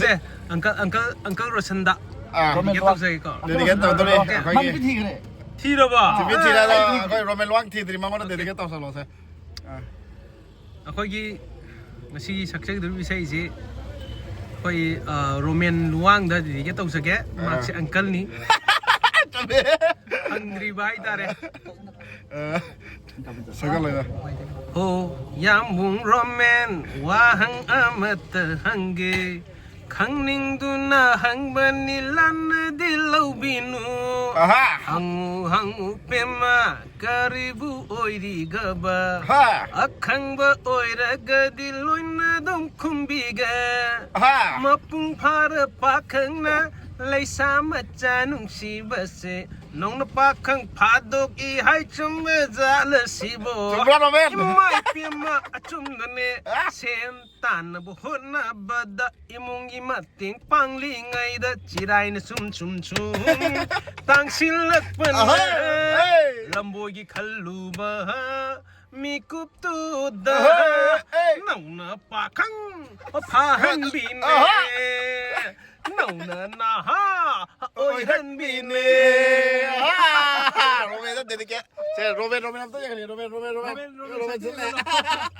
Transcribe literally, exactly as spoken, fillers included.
ꯁꯦ, ꯑꯪꯀꯜ ꯑꯪꯀꯜ ꯑꯪꯀꯜ ꯔꯣꯁꯟꯗ ꯑꯥ꯫ Dedicate ꯇꯧꯖꯒꯦꯀꯣ꯫ Dedicate ꯇꯧꯗꯣꯔꯤ ꯑꯩꯈꯣꯏꯒꯤ꯫ ꯃꯥꯗꯤ ꯊꯤꯈ꯭ꯔꯦ꯫ ꯊꯤꯔꯕ? TV ꯊꯤꯔꯦ ꯑꯗꯣ ꯑꯩꯈꯣꯏ ꯔꯣꯃꯦꯟ ꯋꯥꯡ ꯊꯤꯗ꯭ꯔꯤ, ꯃꯉꯣꯟꯗ ꯗꯦꯗꯤꯀꯦꯠ ꯇꯧꯁꯜꯂꯣꯁꯦ꯫ ꯑꯩꯈꯣꯏꯒꯤ ꯉꯁꯤꯒꯤ ꯁꯛꯆꯒꯗꯧꯔꯤꯕ ꯏꯁꯩꯁꯤ ꯑꯩꯈꯣꯏ, ꯑ, ꯔꯣꯃꯦꯟ ꯂꯨꯋꯥꯡꯗ ꯗꯦꯗꯤꯀꯦꯠ ꯇꯧꯖꯒꯦ꯫ ꯃꯍꯥꯛꯁꯦ ꯑꯪꯀꯜꯅꯤ꯫ ꯍꯪꯗ꯭ꯔꯤꯕ ꯍꯥꯏꯇꯥꯔꯦ꯫ ꯁꯒꯠꯂꯒ꯫ ꯍꯣ, ꯌꯥꯝꯕꯨꯡ ꯔꯣꯃꯦꯟ, ꯋꯥꯍꯪ ꯑꯃꯠꯇ ꯍꯪꯒꯦ꯫ ꯈꯪꯅꯤꯡꯗꯨꯅ ꯍꯪꯕꯅꯤ, ꯂꯥꯟꯅꯗꯤ ꯂꯧꯕꯤꯅꯨ꯫ ꯑꯍꯥ꯫ ꯍꯪꯉꯨ ꯍꯪꯉꯨ ꯄꯦꯝꯃ, ꯀꯔꯤꯕꯨ ꯑꯣꯏꯔꯤꯒꯕ? ꯍꯥ꯫ ꯑꯈꯪꯕ ꯑꯣꯏꯔꯒꯗꯤ ꯂꯣꯏꯅ ꯑꯗꯨꯝ ꯈꯨꯝꯕꯤꯒꯦ꯫ ꯑꯍꯥ꯫ ꯃꯄꯨꯡ ꯐꯥꯔ ꯄꯥꯈꯪꯅ ꯂꯩꯁꯥ ꯃꯆꯥ ꯅꯨꯡꯁꯤꯕꯁꯦ ꯅꯧꯅ ꯄꯥꯈꯪ ꯐꯥꯗꯣꯛꯏ ꯍꯥꯏ, ꯆꯨꯝꯕ ꯖꯥꯠꯂ ꯁꯤꯕꯣ? ꯆꯨꯝꯕ꯭ꯔꯥ, ꯔꯣꯃꯦꯟ? ꯏꯃꯥ ꯏꯄꯦꯝꯃ ꯑꯆꯨꯝꯕꯅꯦ꯫ ꯑ? ꯁꯦꯟ ꯇꯥꯟꯅꯕ ꯍꯣꯠꯅꯕꯗ ꯏꯃꯨꯡꯒꯤ ꯃꯇꯦꯡ ꯄꯥꯡꯂꯤꯉꯩꯗ ꯆꯤꯔꯥꯏꯅ ꯁꯨꯝ ꯁꯨꯝ ꯁꯨꯝ ꯇꯥꯡꯁꯤꯜꯂꯛꯄꯅ ꯑꯍꯣꯏ, ꯍꯣꯏ꯫ ꯂꯝꯕꯣꯏꯒꯤ ꯈꯜꯂꯨꯕ ꯃꯤꯀꯨꯞꯇꯨꯗ ꯑꯍꯣꯏ, ꯍꯣꯏ꯫ ꯅꯧꯅ ꯄꯥꯈꯪ ꯐꯥꯍꯟꯕꯤꯅꯦ꯫ ꯑꯍꯣꯏ꯫ ꯅꯧꯅ ꯅꯍꯥ ꯑꯣꯏꯍꯟꯕꯤꯅꯦ꯫ ꯔꯣꯃꯦꯟꯗ ꯗꯦꯗꯤꯀꯦꯠ꯫ ꯁꯦ, ꯔꯣꯃꯦꯟ, ꯔꯣꯃꯦꯟ ꯑꯝꯇ ꯌꯦꯡꯍꯜꯂꯤ꯫ ꯔꯣꯃꯦꯟ, ꯔꯣꯃꯦꯟ, ꯔꯣꯃꯦꯟ꯫ ꯔꯣꯃꯦꯟ, ꯔꯣꯃꯦꯟ, ꯔꯣꯃꯦꯟ ꯁꯛꯄꯤꯔꯣ꯫ ꯁꯤꯜꯂꯦ꯫